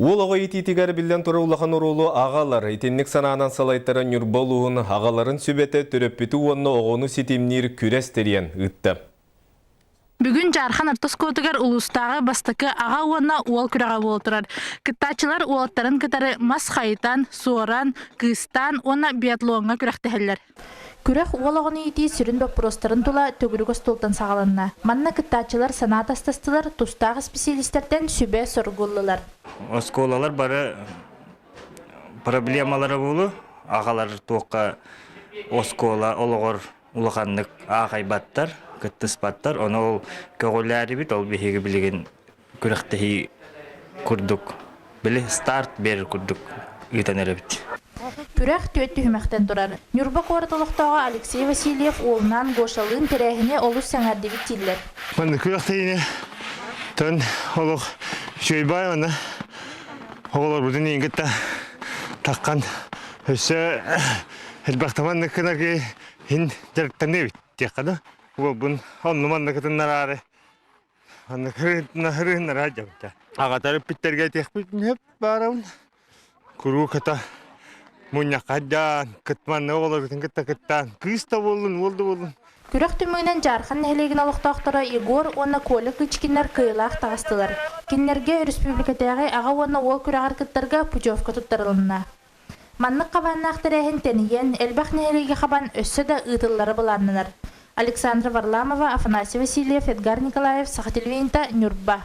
Уол оҕо иитиитигэр биллэн турар улахан оруолу аҕалар. Итинник санаанан салайтаран Ньурба улууһун аҕаларын сүбэтэ төрөппүтү уонна оҕону ситимниир күрэс тэрийэн ыытта. Бүгүн Дьаархан орто оскуолатыгар улуустааҕы бастакы аҕа уонна уол күрэҕэ буола турар. Кыттааччылар уолаттарын кытары мас хайытан, суоран, кыыстаан уонна биатлоҥҥа күрэхтэһэллэр. Күрэх уол оҕону иитии сүрүн боппуруостарын тула төгүрүк остуолтан саҕаланна. Манна кыттааччылар санаа атастастылар, тустаах исписэлиистэртэн сүбэ-соргу ыллылар. Оскуолалар бары проблемалара буолу, аҕалар туохха оскуола олоҕор улаханнык аахайбаттар, кыттыспаттар. Ону ол көҕүлээрибит, ол биһиги билигин күрэхтэһии курдук, били старт биэрэр курдук ыытан эрэбит. Күрэх түөрт түһүмэхтэн турар. Ньурба куорат олохтооҕо Алексей Васильев уолунаан Гошалыын тэрээһини олус сэҥээрдибит дииллэр. Манна күрэхтэһиини тон олох үчүгэй баай уонна оҕолорбутун иин кытта таххан өссө элбэхтэ маннык гынаргы иһин дьарыктаныа эбит диэххэ да уолбун онну манна кытыннараары Наһырыыннара дьабыта. Аҕатар ыппиттэргэ этиэхпит сөп баарабын. Куруук ата мунньахха дьаан, кытманна оҕолоргутун кытта кыттаан, кыыс да буоллун, уол да буоллун. Күрэх түмүгүнэн Дьаархан нэһилиэгин олохтоохторо Егор уонна Коля Кычкиннар кыайыылаах таҕыстылар. Кинилэргэ өрөспүүбүлүкэтээҕи аҕа уонна уол күрэҕэр кыттарга путевка туттарылынна. Маннык хабааннаах тэрээһин тэнийэн, элбэх нэһилиэги хабан өссө да ыытыллара былааннанар. Александра Варламова, Афанасий Васильев, Эдгар Николаев, Саха телевидениета, Ньурба.